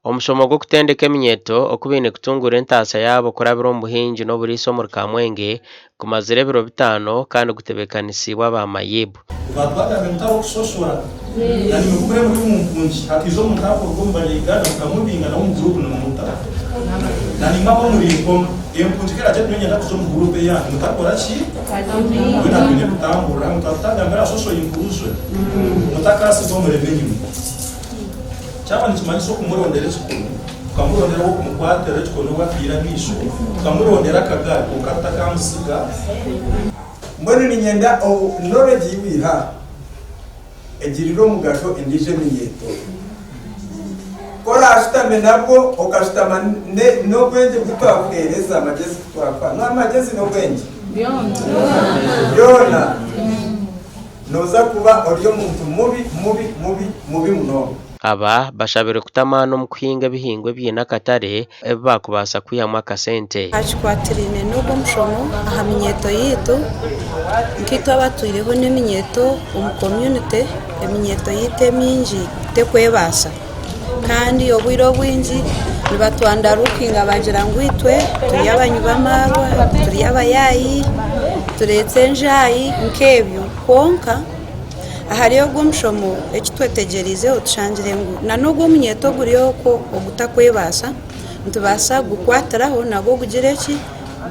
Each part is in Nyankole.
Omushomo gw'okutendeka eminyeeto oku baine kutunguura entaasya yaabo kurabira omu buhingi n'oburiisa omuri Kamwenge gumazire ebiro bitaano kandi gutebeekanisiibwe aba Mayib. Tukaba twagambire ngu tihariho kushoshora. Na nimwe ku muriba muri omu mpungi, hakaija omuntu arikuruga omu Banya-Uganda mukamubinga nawe omu guruupu nimumuta. Na nimwe ab'omuri Nkoma, empungi ku eraagira eti nyowe niinyenda kuza omu guruupu eyaanyu, mutakora ki? Twena twine kutamburira hamwe. Twaba tutagambire aha social inclusion, mutakaasiga omurema enyima. Kyaba nikimanyisa okumurondera ekikono, tukamurondera ow'okumukwatirira ekikono ou afiire amaisho, tukamurondera akagaari kwonka tutakamutsiga. Mbwenu niinyenda obu knowledge ei waiha aha egirire omugasho endiijo eminyeeto. Ku oraashutame nabwo okashutama n'obwengye bu twakuheereza, amagyezi ku twakuha, n'amagyezi n'obwengye byona. Nooza kuba ori omuntu mubi, mubi, mubi, mubi munonga. Aba bashabirwe kuta amaani omu kuhinga ebihingwa ebiine akatare ebi baakubaasa kwihamu akasente. Aha kikwatiraine n'ogu omushomo aha minyeeto yaitu, nkaitwe abatwireho n'eminyeeto omu community, eminyeeto yaitu emingi tekwebaasa kandi obwire obwingi nibatwandarukinga bagira ngu itwe turi abanywi b'amaarwa, turi abayaayi, tureetse enjaayi nk'ebyo kwonka ahari ogu omushomo eki twetegyereizeho tushangire ngu n'ogu omunyeeto oguri okwo ogutakwebaasa nitubaasa kugukwatiraho nagwo gugire ki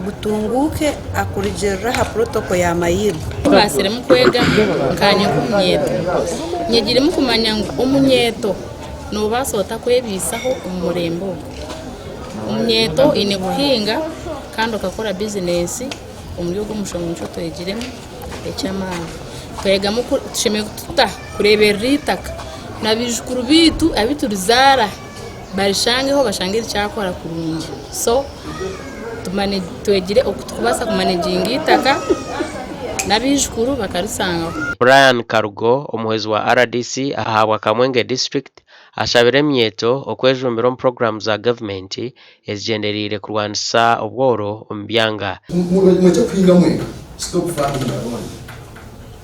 gutunguuke kurugiirira aha protocol ya Mayiro. Mbaasiremu kwega nkaanye nk'omunyeeto. Nyegiremu kumanya ngu omunyeeto noobaasa ota kwebaisaho omu murembe ogu. Omunyeeto oine kuhinga kandi okakora bizinesi omuri ogu omushomo nikyo twegiremu eky'amaani. Twegamu ku tushemereire kututa kureeberera eitaka na baijukuru baitu abu turizaara barishangeho bashange rikyakora kurungi. So twegire oku turikubaasa kumaneginga eitaka n'abaijukuru bakarisangaho. Brian Karugo, omuhwezi wa rdc ahabwa Kamwenge District ashabire eminyeeto okwejumbira omu puroguraamu za gavumenti ezigyendereire kurwanisa obworo omu byanga. Murekye kuhinga mwenka, stop farming alone,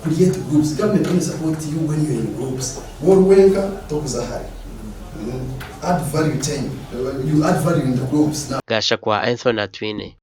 create groups, government only support you when you're in groups, waaba ori wenka tokuza hare, add value chain, you add value in the groups. Gashakwa Anthony Atwine.